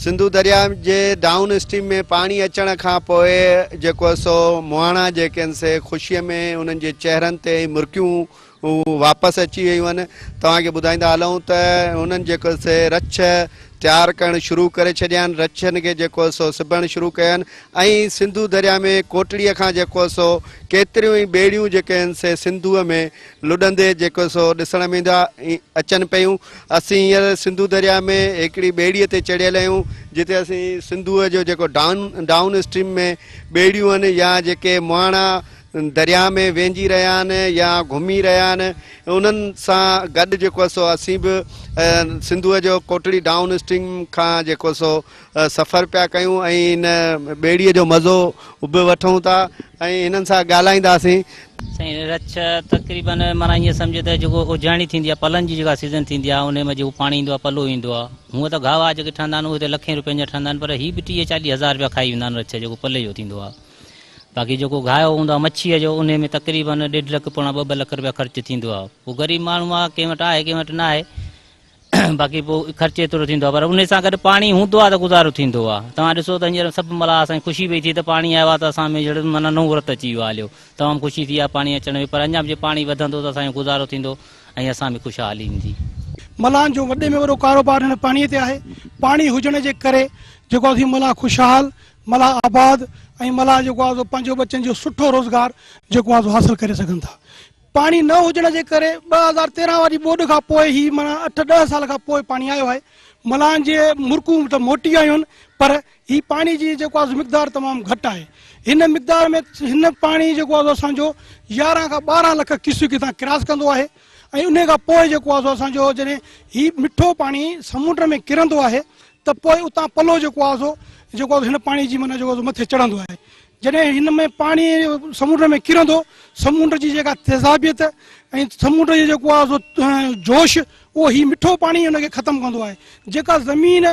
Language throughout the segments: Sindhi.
سنڌو درياء جي ڊائون اسٽريم ۾ پاڻي اچڻ کان پوء جيڪو سو مهاڻا جيڪي آهن سي خوشيء ۾ انهن جي چهرن تي مرڪيون واپس اچي ويون آهن. توهان کي ٻڌائيندا هلون ته هنن جيڪو سي رڇ تيار ڪرڻ شروع ڪري ڇڏيا آهن، رڇن کي جيڪو سو سبڻ شروع ڪيا آهن ۽ سنڌو درياء ۾ ڪوٽڙيء کان جيڪو سو ڪيتريون ئي ٻيڙيون جيڪي آهن سي سنڌوء ۾ لڏندي جيڪو سو ڏسڻ ۾ ايندا اچن پيون. اسين هينئر سنڌو درياء ۾ هڪڙي ٻيڙيء تي چڙهيل آهيون جتي اسين سنڌوء جو جيڪو ڊائون اسٽريم ۾ ٻيڙيون آهن يا جيڪي مهاڻا درياء ۾ وهنجي رهيا آهن يا گهمي رهيا آهن انهن سان گڏ جيڪو سو اسين به سنڌوء جو ڪوٽڙي ڊائون اسٽريم کان جيڪو سو سفر پيا ڪيون ۽ ان ٻيڙيء جو مزو به وٺون ٿا ۽ هنن سان ڳالهائينداسين. سائين رڇ تقريبن معنيٰ ائين سمجهه ته جيڪو اجهاڻي ٿيندي آهي پلن جي جيڪا سيزن ٿيندي آهي انهي ۾ جيڪو پاڻي ايندو آهي پلو ايندو آهي هونء ته گهاوا جيڪي ٺهندا آهن اهي ته لکين روپين جا ٺهندا آهن پر هي به ٽيهه چاليهه هزار روپيا کائي ويندا آهن رڇ جيڪو پلي جو ٿيندو آهي. باقي جيڪو گهايو هوندو آهي مڇيء جو انهي ۾ تقريبن ڏيڍ لک پوڻا ٻه ٻه لک روپيا خرچ ٿيندو آهي پوء غريب ماڻهو آهي ڪنهن وٽ آهي ڪنهن وٽ نه آهي باقي پوء خرچ ايترو ٿيندو آهي پر انهي سان گڏ پاڻي هوندو آهي ته گذارو ٿيندو آهي توهان ڏسو ته هينئر سڀ ملاح اسان کي خوشي پئي ٿئي ته پاڻي آيو آهي ته اسان ۾ جهڙو معنيٰ نئون رت اچي ويو آهي هليو تمام خوشي ٿي آهي پاڻي اچڻ ۾ پر اڃا به جي پاڻي وڌندو ته اسان جو گذارو ٿيندو ۽ اسان ۾ خوشحالي ايندي. ملاحن جو وڏي ۾ وڏو ڪاروبار هن پاڻي تي آهي پاڻي هجڻ جي ڪري جيڪو اسين ملاح خوشحال ملاح آباد ۽ ملاح جيڪو آهي سو پنهنجو ٻچن جو سٺو روزگار جيڪو آهي سو حاصل ڪري سگهن ٿا. پاڻي نه هجڻ جي ڪري 2013 واري ٻوڏ کان پوء هي معنيٰ اٺ ڏهه سال کان پوء پاڻي آيو آهي. ملاحن جي مرڪون ته موٽي آيون آهن پر هي پاڻي جي جيڪو آهي سو مقدار تمام گهٽ آهي. هن مقدار ۾ هن پاڻي جيڪو آهي سو اسان جو 11 کان 12 لک ڪيوسڪ هتان ڪراس ڪندو آهي ۽ انهي کان پوء جيڪو آهي سو اسان جو جڏهن هي مٺو پاڻي سمنڊ ۾ ڪرندو آهي ته پوء اتان پلو جيڪو آهي سو جيڪو آهي هن پاڻي جي معنيٰ جيڪو آهي سو مٿي چڙهندو آهي. جڏهن هن ۾ پاڻي سمنڊ ۾ ڪرندو، سمنڊ جي جيڪا تيزابيت ۽ سمنڊ جو جيڪو آهي سو جوش اهو هي مٺو پاڻي ان کي ختم ڪندو آهي. جيڪا زمين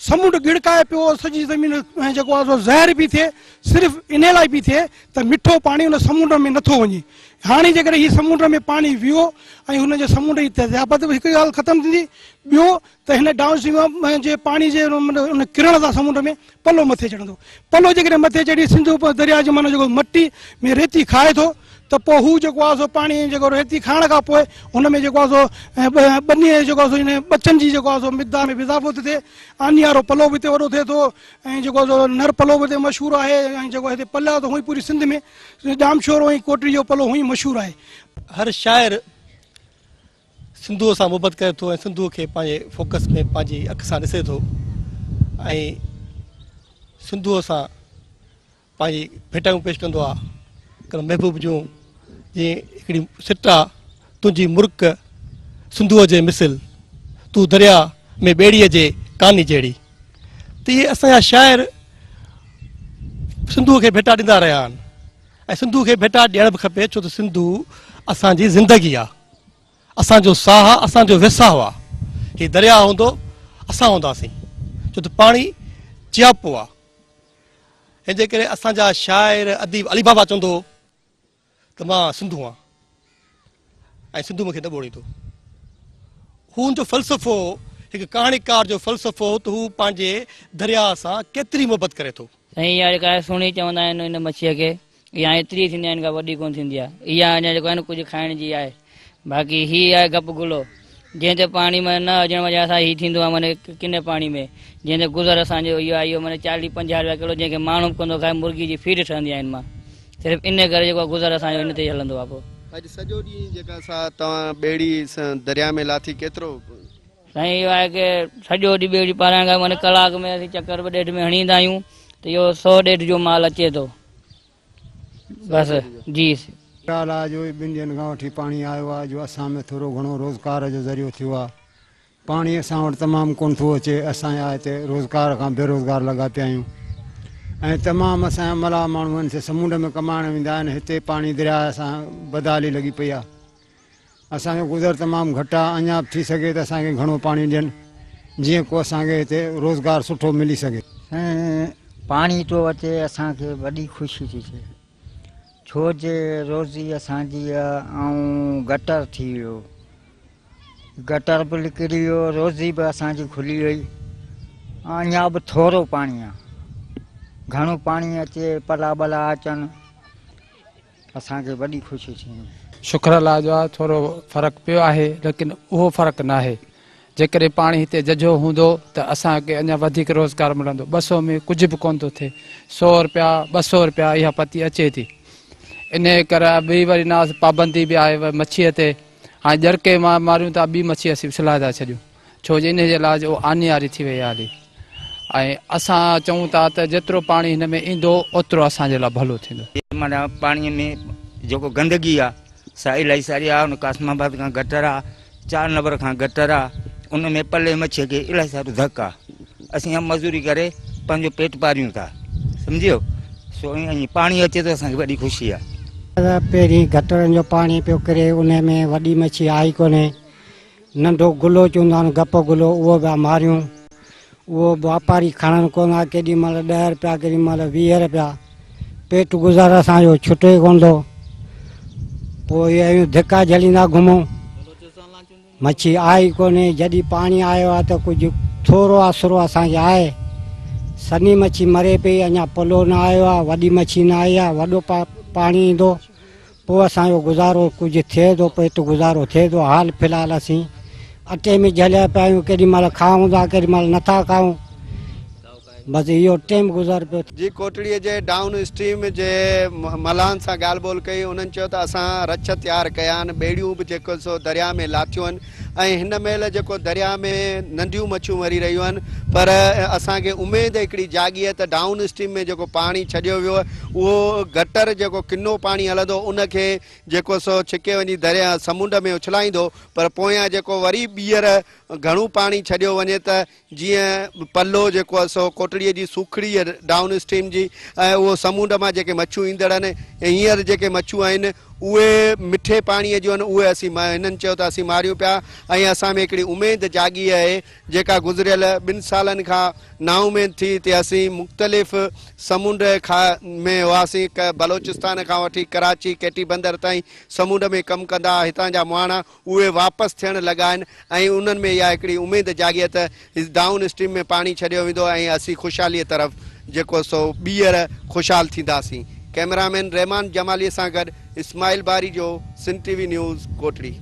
سمنڊ ڳڙڪائي پيو سڄي زمين جيڪو آهي سو زهر پئي ٿئي صرف انهي لاء پئي ٿئي ته مٺو پاڻي ان سمنڊ ۾ نٿو وڃي. هاڻي جيڪڏهن هي سمنڊ ۾ پاڻي ويو ۽ هن جي سمنڊ جي تيزابيت به هڪ ڳالهه ختم ٿيندي ٻيو ته هن ڊائون اسٽريم جي پاڻي جي ان ڪرڻ سان سمنڊ ۾ پلو مٿي چڙهندو. پلو جيڪڏهن مٿي چڙهي سنڌو درياء جي معنيٰ جيڪو مٽي ۾ ريتي کائي ٿو ته پوء هو جيڪو آهي سو پاڻي جيڪو ريتي کائڻ کان پوء هن ۾ جيڪو آهي سو ٻنيء جيڪو آهي سو ان ٻچن جي جيڪو آهي سو مقدار ۾ به اضافو ٿو ٿئي. آنيارو پلو به هتي وڏو ٿئي ٿو ۽ جيڪو آهي سو نر پلو به هتي مشهور آهي ۽ جيڪو هتي پلا ته هونئن پوري سنڌ ۾ ڄامشورو ۽ ڪوٽڙي جو پلو هونئن مشهور آهي. هر شاعر سنڌوء سان محبت ڪري ٿو ۽ سنڌوء کي پنهنجي فوڪس ۾ پنهنجي اک سان ڏسي ٿو ۽ سنڌوء سان پنهنجي ڀيٽائون پيش ڪندو آ ڪن محبوب جون جيئن هڪڙي سٽ آ تنهنجي مرڪ سنڌوء جي مثل تون درياء ۾ ٻيڙيء جي ڪاني جهڙي ته اهي اسان جا شاعر سنڌوء کي ڀيٽا ڏيندا رهيا آهن ۽ سنڌوء کي ڀيٽا ڏيڻ به کپي ڇو ته سنڌو اسان جي زندگي آ اسان جو ساهه آ، اسان جو ويساهه آ. هي درياهه هوندو، اسان هونداسين، ڇو ته پاڻي جياپو آ. ان جي ڪري اسان جا شاعر، اديب علي بابا چوندو هو ته مان سنڌو آن ۽ سنڌو مون کي نه ٻوڙيندو. هو ان جو فلسفو هو، هڪ ڪهاڻيڪار جو فلسفو هو ته هو پنهنجي درياهه سان ڪيتري محبت ڪري ٿو. سائين اها جيڪا آهي سهڻي چوندا آهن ان مڇيء کي. اها ايتري ٿيندي آهي ان کان وڏي ڪونه ٿيندي آهي. اها اڃا جيڪو آهي نه ڪجهه کائڻ جي آهي. باقي هي آهي گپ گلو جنهن تي پاڻي ۾ نه هجڻ وجهه سان هي ٿيندو آهي معني ڪني پاڻي ۾ جنهن تي گذر اسان جو اهو آهي اهو معني چاليهه پنجاهه رپيا ڪلو جنهن کي ماڻهو به ڪونه ٿو کائي مرغي جي فيڊ ٺهندي آهي ان مان صرف ان ڪري جيڪو آهي گذر اسان جو ان تي ئي هلندو آهي پوء. اڄ سڄو ڏينهن جيڪا سا توهان ٻيڙي درياء ۾ لاٿي ڪيترو. سائين اهو آهي ڪي سڄو ڏينهن ٻيڙي پارائڻ کان معني ڪلاڪ ۾ اسين چڪر به ڏيڍ ۾ هڻي ايندا آهيون ته اهو سو ڏيڍ جو مال اچي ٿو بس جي. ڳالهه آهي جو ٻن ڏينهن کان وٺي پاڻي آيو آهي جو اسان ۾ ٿورو گهڻو روزگار جو ذريعو ٿيو آهي. پاڻي اسان وٽ تمام ڪونه ٿو اچي اسان جا هتي روزگار کان بيروزگار لڳا پيا آهيون ۽ تمام اسان جا ملاح ماڻهو آهن سي سمنڊ ۾ ڪمائڻ ويندا آهن هتي پاڻي درياهه سان بدحالي لڳي پئي آهي. اسان جو گذر تمام گهٽ آ اڃا به ٿي سگهي ته اسان کي گهڻو پاڻي ڏين جيئن ڪو اسان کي هتي روزگار سٺو ملي سگهي. سائين پاڻي ٿو اچي اسان کي وڏي خوشي ٿي ٿئي ڇو جي روزي اسان جي ۽ گٽر ٿي ويو گٽر به نڪري ويو روزي به اسان جي کلي وئي اڃا به ٿورو پاڻي آهي، گهڻو پاڻي اچي، پلا ٻلا اچن، اسان کي وڏي خوشي ٿيندي. شڪر الله جو آهي ٿورو فرق پيو آهي ليڪن اهو فرق ناهي. جيڪڏهن پاڻي هتي ججهو هوندو ته اسان کي اڃا وڌيڪ روزگار ملندو. 200 ۾ ڪجهه به ڪونه ٿو ٿئي. 100 رپيا 200 رپيا اها پتي اچي ٿي. انهيء ڪري ٻي وري ناز پابندي به آهي مڇيء تي. هاڻي ڄرڪي ماريون ٿا ٻي مڇي اسين اڇلائي ٿا ڇڏيون. ڇو جو انهيء جي لاء جو آنياري ٿي وئي آهي هلي ۽ اسان چئون ٿا ته جيترو پاڻي هن ۾ ايندو اوترو اسان جي لاء ڀلو ٿيندو. معنيٰ پاڻيء ۾ جيڪو گندگي آ سا الاهي ساري آ، ان قاسم آباد کان گٽر آ، 4 نمبر کان گٽر آ، ان ۾ پلي مڇيء کي الاهي سارو ڌڪ آ. اسين اها مزوري ڪري پنهنجو پيٽ پاريون ٿا، سمجهيو؟ سو ائين پاڻي اچي ته اسان کي وڏي خوشي آ. پهرين گٽرن جو پاڻي پيو ڪري، انهي ۾ وڏي مڇي آئي ڪونهي. ننڍو گلو چوندا آهن گپ گلو اهو پيا ماريون اهو به واپاري کڻن ڪونه ٿا ڪيڏي مهل 10 رپيا ڪيڏي مهل 20 رپيا پيٽ گذر اسان جو ڇٽي ئي ڪونه ٿو پوء اهي آهيون ڌڪا جهليندا گهمون مڇي آئي ڪونهي جڏهن پاڻي آيو آهي ته ڪجهه ٿورو آسرو اسان کي آهي سنهي مڇي مري پئي اڃا پلو نه آيو آهي وڏي مڇي نه آئي آهي وڏو پاڻي ايندو پوء اسان جو گذارو ڪجهه ٿئي ٿو، پيٽ گذارو ٿئي ٿو. حال في الحال اسين اٽي ۾ جهليا پيا آهيون، ڪيڏي مهل کائون ٿا، ڪيڏي مهل نٿا کائون، بس اهو ٽيم گذر پيو ٿئي. جي ڪوٽڙي جي ڊائون اسٽريم جي ملاحن سان ڳالهه ٻولهه ڪئي، انهن چيو ته اسان رڇ تيار ڪيا آهن، ٻيڙيون به جيڪو سو درياء ۾ لاٿيون آهن ۽ هن مهل جيڪو درياء ۾ ننڍيون مڇيون مري رهيون آهن پر اسان کي اميد هڪڙي جاڳي آهي ته ڊائون اسٽريم ۾ جيڪو پاڻي ڇڏيو ويو آهي اهو گٽر جيڪو ڪنو پاڻي هلندو ان کي جيڪو سو ڇڪي وڃي درياء سمنڊ ۾ اڇلائيندو پر پويان جيڪو وري ٻيهر گهڻو پاڻي ڇڏيو وڃي ته جيئن پلو جيڪو آهي سو ڪوٽڙيء جي سوکڙي ڊائون اسٽريم جي ۽ اهو سمونڊ مان جيڪي مڇيون ايندڙ آهن ۽ هينئر جيڪي مڇيون آهن اهي مٺي پاڻيء جون آهن اهي اسين هنن چيو ته اسين ماريون پيا ۽ اسان ۾ هڪڙي اميد جاڳي آهي جيڪا گذريل 2 سالن کان نااميد ٿي تي اسين مختلف سمونڊ ۾ هئاسين بلوچستان کان وٺي ڪراچي ڪيٽي بندر تائين سمونڊ ۾ ڪم ڪندا هتان جا مهاڻا اهي واپس ٿيڻ لڳا آهن ۽ انهن ۾ اها هڪڙي اميد جاڳي آهي ته ڊائون اسٽريم ۾ پاڻي ڇڏيو ويندو ۽ اسين خوشحاليء طرف جيڪو سو ٻيهر خوشحال ٿينداسين. ڪئميرامين رحمان جمالي سان گڏ Ismail Barejo, Sindh T V news, Kotri.